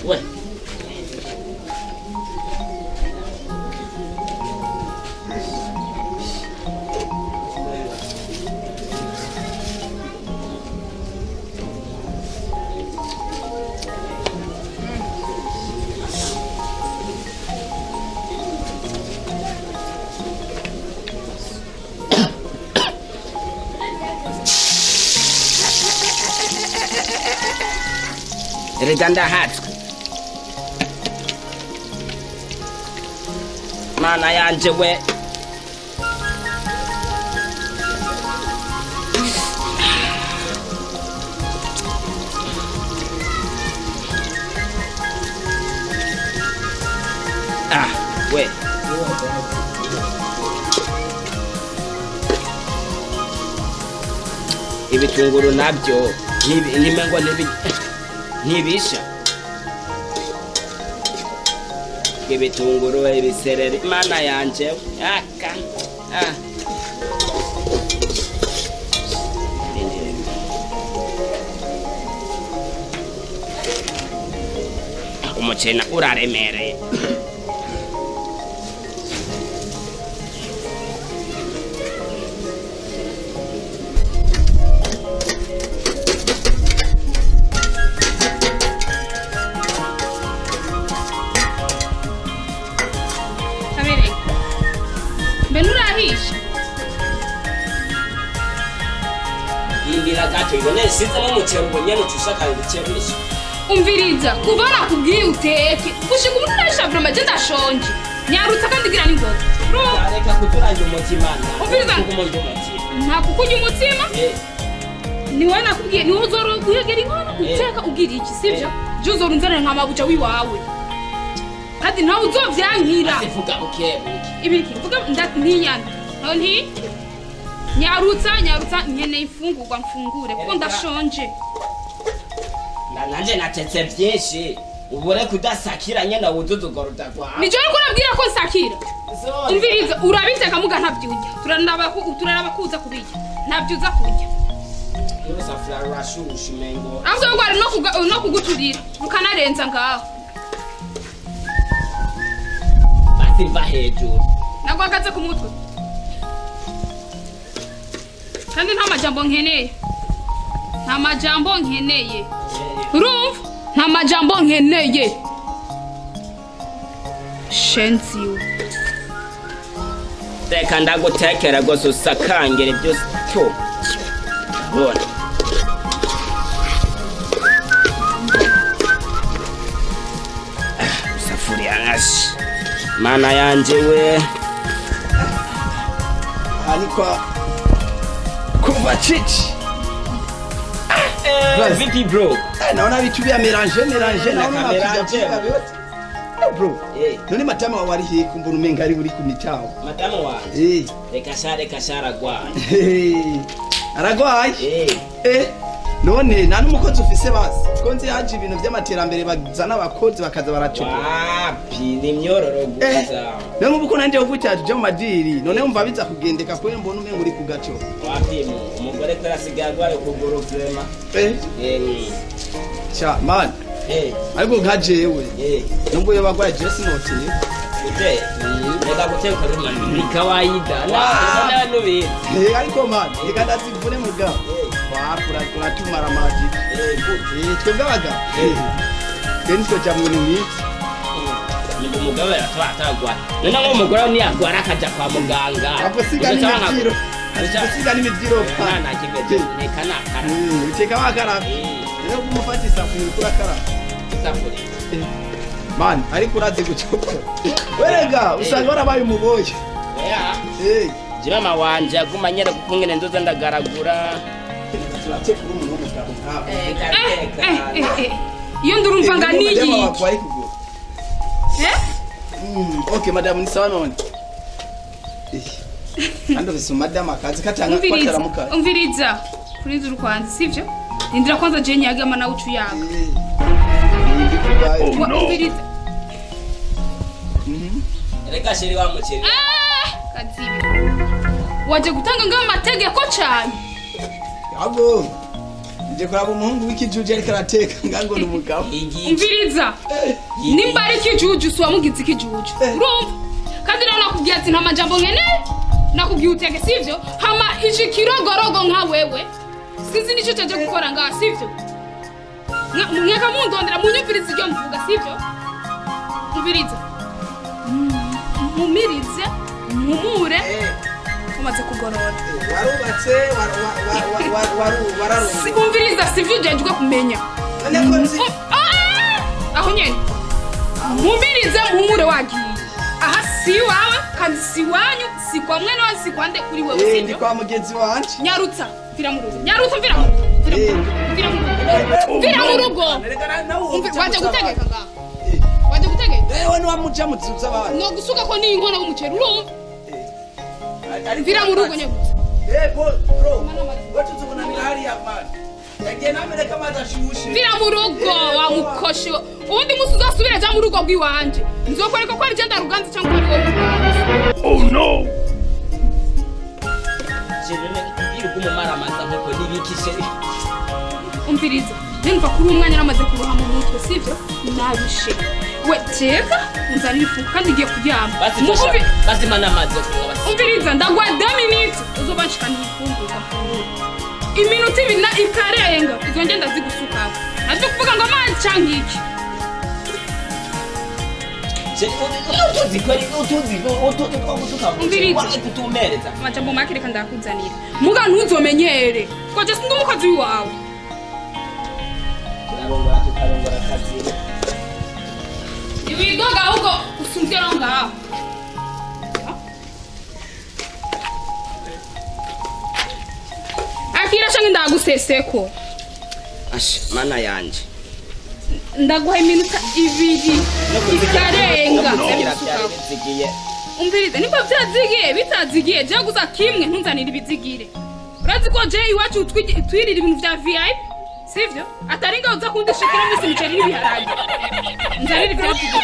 We. Erega ndahatswe. Mana yanje we. Ah, we. Ibitunguru nabyo nimengo ntibisha. Ibitunguru, ibisereri, mana yanje aka. Ah. Umuceri uraremereye. Kabereye, mbe nturahisha? Yindira gato, ibone sizemo umuceri ubu nyene uca usakaye ubukerisha. Umviriza, kuva nakubwiye uteke gushika ubu nturahisha. Vraiment, je ndashonje. Nyarutsa kandi gira n'ingoga. Urumva? Reka kuturanja umutima. Umviriza. Kukumurya umutima. Nta kukurya umutsima. Niwe nakubwiye, niwe uzora guhegera inkono uteka ugira iki, sibyo? Je uzora unzanira nka mabuja wiwawe, kandi ntawe uzovyankira. Asivuga buke buke. Ibiki mvuga ntiyana ntawe nti nyarutsa, nyarutsa, nkeneye imfungurwa mfungure kuko Erega. ndashonje. Nanje natetse byinshi, ubure kudasakira nyene wuzuza urwo ruda rwawe. Nijo ariko urabwira ko nsakira? Umviriza, urabiteka muga ntavyurya. Turaraba ko uza kubirya, ntabyo uza kurya. Urusafuriya rurashusha umengo. Ahubwo rwari no kuguturira rukanarenza ngaho. Basi mva hejuru. Nagwagaze ku mutwe, kandi nta majambo nkeneye, nta majambo nkeneye. Urumva? Nta majambo nkeneye, shenziwe. Reka ndagutekera rwose usakangere byose tu bona. Ah, isafuriya nkashi, mana yanje we. Aha ni kwa Kovacic. Eh, vipi bro? Eh, naona vitu vya mélange mélange, naona Na unapiga mélange. piga vyote. Eh, bro. None matama wawe ari hehe kumbona umenga ari uri ku mitaho? Madamu wanje? Reka sha, reka sha, aragwaye. Aragwaye? Eh. Eh, none nta n'umukozi ufise basi? Ko nzi haje ibintu vy'amaterambere, bazana abakozi bakaza baracukura. Wapi, ni imyororo gusa. None ubu ko nanje uvuga tuje mu madiri, none wumva biza kugendeka kwe mbona umenga uri ku gaco? Wapi, umugore ko arasigaye agwaye ukuguru vraiment. Cha man. Ariko nka jewe. Nubwo yo bagwaye, je sinoteye. Gute? Reka guteka ni kawaida. Na nubizi. Eh, ariko man, reka ndazivune mugabo. Wapi, uratumara amaji. Gute? Eh, twebwe abagabo. Twe nitwoja mu bintu nk'iki. Ni umugabo yaratwara atagwara. None ngo umugore niyagwara akaja kwa muganga. Aposiga n'imivyiro. Aposiga n'imivyiro pa. Nta kimeze. Reka nakara. Uteka wakaraba. Rero kumufata isafuriya uriko urakaraba. Isafuriya. Man, ariko urazi gucukura. Werega, usanga warabaye umuboyi. Oya. Je mama wanje aguma nyere kuko ngene nzoza ndagaragura. Turatekura umuntu w'umugabo nkawe. Eh, eh, eh. Iyo ndurumva nga Madame niyi. wawe ari kugura. Eh? Okay, madam, ni sawa none. Eh. Kandi ufise umadamu akazi katanga Umviriza, kwataramuka. umviriza. Kuriza urukwanza, sivyo? Rindira kwanza je nyagama nawe uca uyaga. Oh no. Umviriza. Reka chéri wa muceri. Ah, kazibe. Waje gutanga ngaho amategeko cyane. Abo. Nje kuraba umuhungu w'ikijuju ariko arateka ngango ni umugabo. Igihe Umviriza, nimba ari ikijuju, si wamugize ikijuju. Urumva kandi rero nakubwiye ati nta majambo nkeneye. Nakubwiye uteke, sivyo? Hama iji kirogorogo nka wewe, sinzi nicyo cyaje gukora ngaha, sivyo? Mweka mundondera, munyumvirize ibyo mvuga, sivyo? Umviriza, mumirize, mpumure. Umaze kugorora. Warubatse, wararunze. Umviriza, sivyo ujejwe kumenya. None ko nzi. Ah! Aho nyene mpumirize, mpumure, wagiye. Aha si iwawe kandi si iwanyu, si kwa mwene wawe, si kwa nde kuri wewe. Ndi Sivyo? kwa mugenzi wanje. Nyarutsa, mvira mu rugo. Nyarutsa, mvira mu rugo. Mvira mu rugo. Mvira mu rugo. Mvira mu rugo. Reka nawe Waje gutegeka ngaha? Waje gutegeka? Ewe niwamuja muzuza abana. No gusuka ko ni inkono y'umuceri, urumva? Mvira mu rugo, nyarutsa. Eh, bro. Wewe tuzobonanira hariya, man. Yagiye namereka amazi ashushe. Mvira mu rugo, wa mukoshi we. Ubundi munsi uzasubira ja mu rugo rw'iwanje, nzokwereka ko ari je ndaruganze cyangwa ko ari wowe uruganze. Chéri, none kubwira ubw'umumaramaza nkuko n'ibiki, chéri? Umviriza, numva kuri uwo mwanya namaze kuroha mu mutwe, sivyo? Nabishe we, teka unzanire ifu kandi ngiye kuryama. Basi fasha. Basi mana amazi yo kunywa basi. Umviriza, ndagwa 2 minutes, uzoba nshikaniye ifungurwa mfungura. Iminota 2 na ikarenga, izo ngenda zigusukako navyo kuvuga ngo amazi canke iki. Chéri, utuzi kweri, utuzi two gusuka mu muceri? Umviriza. Wari kutumereza. Amajambo make, reka ndakuzanira, muga ntuzomenyere koje sindi umukozi wiwawe. Turarongora, tukarongora akazi. Ntiwidoga, ahubwo usunzwe no ngaho. Akira canke ndaguseseko. Asha, mana yanje. Ndaguha iminota 2, ikarenga. No kuzigira byari bizigiye. Umvirize, nimba vyazigiye, bitazigiye, jewe gusa kimwe, ntunzanire ibizigire. Urazi ko je iwacu twirira ibintu vya VIP, sivyo? Atari ngaho uza kundishikira misi imiceri n'ibiharage. Nzanire ivyazigiye.